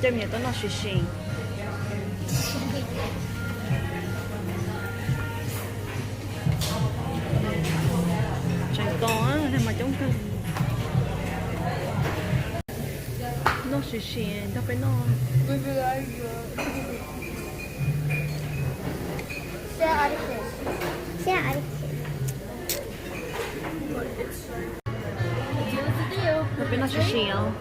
Coj me nyuam tuaj noj sim sim. Tseem tos mas coob kawg. Noj sim sim nrog peb noj. Nrog peb noj sim sim os.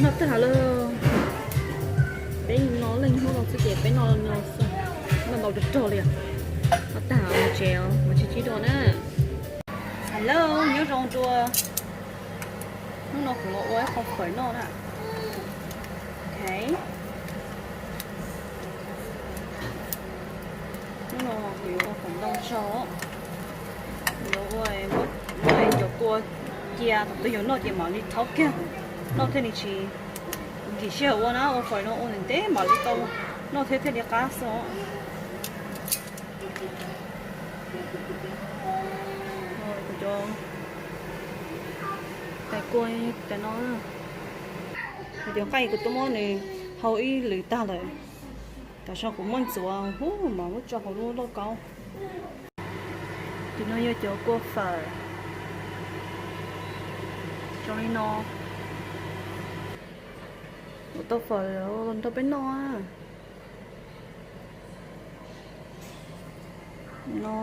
Noj tag lawm. Peb no leej hnub no xwb ces peb noj no xwb, noj ntau rog rog li. Noj tag mus tsev, mus tsev tsis dua na. Hello, nyob zoo dua. Hnub no kuv los ua ib qho fawm noj na. Ok. Hnub no kuv yuav ua fawm ntau zog. Kuv yuav ua, muab cov kua cia, tus twg yuav noj ces mam li thauv kiag, noj thiaj li tsis nkim sij hawm ua na. Ua fawm no ua ntev ntev mam li tau noj thiab thiaj li qab xwb os. Kuv cov tais kua tais no, kuv cov nqaij kuv twb muab nws hau ib lwm tag lawm. Tam sim no kuv muab ntxuav huv mas muab tso hauv lub lauj kaub. Ces no yog cov kua fawm zoo li no. Ua tau fawm nrog peb noj. No